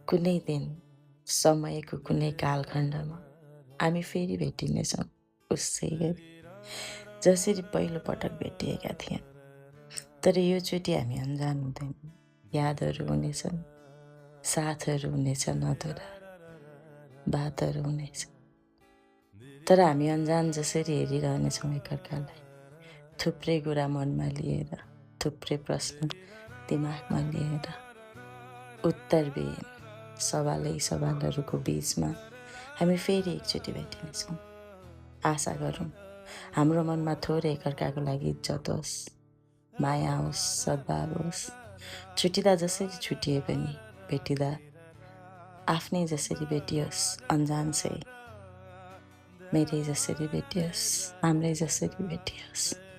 कुनै दिन समयको कुनै कालखण्डमा हामी फेरि भेटिनेछौँ उसै गरी जसरी पहिलोपटक भेटिएका थियौँ। तर योचोटि हामी अनजान हुँदैनौँ। यादहरू हुनेछन्, साथहरू हुनेछन् अधुरा, बातहरू हुनेछ। तर हामी अनजान जसरी हेरिरहनेछौँ एकअर्कालाई, थुप्रै कुरा मनमा लिएर, थुप्रै प्रश्न दिमागमा लिएर, उत्तरविहीन सवालहरूको बीचमा हामी फेरि एकचोटि भेटिनेछौँ। आशा गरौँ हाम्रो मनमा थोरै एकअर्काको लागि इज्जत होस्, माया होस्, सद्भाव होस्। छुटिँदा जसरी छुटिए पनि भेटिँदा आफ्नै जसरी भेटियोस्, अनजान सही, मेरै जसरी भेटियोस्, हाम्रै जसरी भेटियोस्।